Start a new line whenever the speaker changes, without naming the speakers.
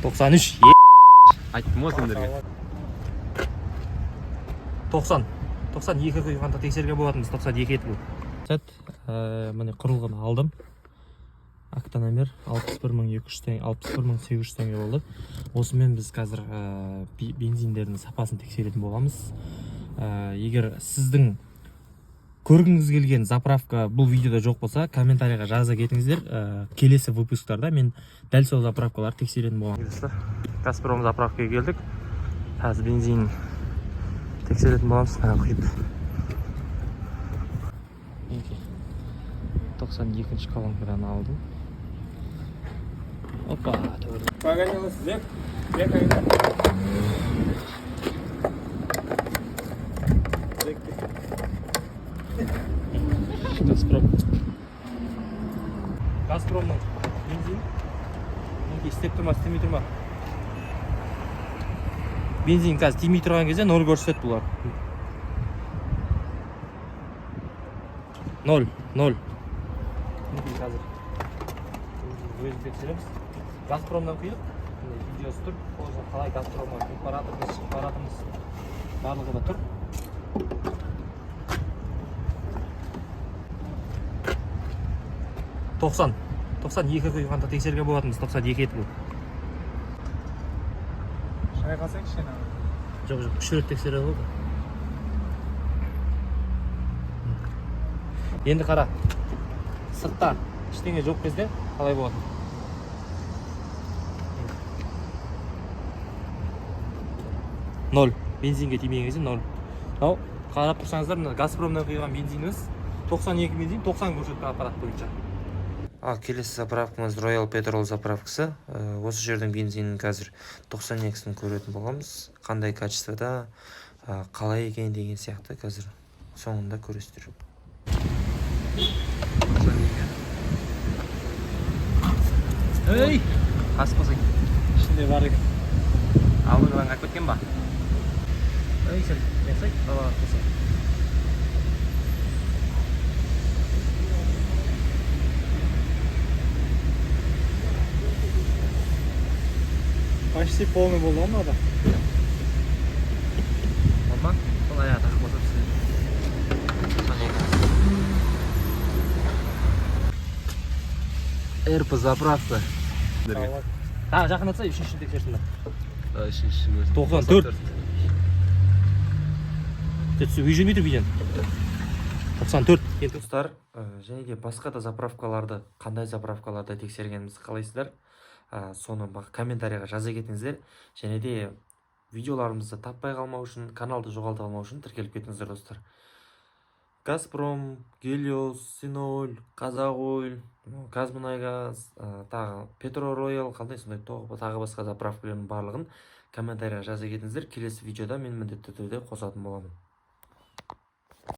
93.
Айттым ғой сендерге.
90. 92 құйғанда тексерген болатынбыз. 92 еді бұл. Сәт, міне, құрылғыны алдым. Октаномер 61 200 теңге, 61 800 теңге болды. Осымен біз қазір бензиндердің сапасын тексеретін боламыз. Егер сіздің көргіңіз келген заправка бұл видеода жоқ болса, комментарийға жаза кетіңіздер. Келесі выпусктарда мен дәл сол заправкаларды тексеретін боламын. Газпром заправкаға келдік. Қазір бензин тексеретін боламыз. Мына құйып. Мінекей. 92 колонкадан алдым. Опа, түгел.
Погонялась век, век айда. Век.
Газпром. Газпромның бензин. Мінекей, істеп тұр ма, істемей тұр ма? Бензин қазір тимей тұрған кезде ноль көрсетеді бұлар. Ноль, ноль. Мінекей, қазір өзін тексереміз. Газпромнан құйдық. Міне, видеосы тұр. Тоже қалай Газпромға кіріп баратырмыз, шығып баратырмыз. Барлығы да тұр. 90. 92 құйғанда тексерген болатынбыз. 92 еді бұл.
Шайқасаң кішкене.
Жоқ, жоқ, үш рет тексереді ғой. Енді қара. Сыртта ештеңе жоқ кезде қалай болады? Ноль. Бензинге тимеген кезде ноль. Мынау қарап тұрсаңыздар, мына Газпромнан құйған бензиніміз 92 бензин, 90 көрсетті аппарат бойынша.
Ал келесі заправкамыз Royal Petrol заправкасы. Осы жердің бензинін қазір 92-сін көретін боламыз. Қандай качествода, қалай екен деген сияқты қазір соңында көресіздер.
Ей, қасып қалса.
Ішінде бар екен.
Алдыңғыдан қалып кеткен ба? Ей, сен, не сай, далаға қойсай.
Почти полный болды ғой мынада.
Болды ма? Сол аяғы тағып қойсам сіздер. 92.
РП заправка.
Тағы жақындатса, үшіншісін тексерсін.
Үшінші.
94. Түсі үй жүрмей тұр видеоны. 94. Енді
Достар, және де басқа да заправкаларды, қандай заправкаларды тексергенімізді қалайсыздар? Соны комментарийға жаза кетіңіздер. Және де видеоларымызды таппай қалмау үшін, каналды жоғалтып алмау үшін тіркеліп кетіңіздер, достар. Газпром, Гелиос, Синоль, Қазақ Ойл, Казмунайгаз, тағы Петро Роял, қандай сондай тағы басқа заправкалардың барлығын комментарийға жаза кетіңіздер. Келесі видеода мен міндетті түрде қосатын боламын.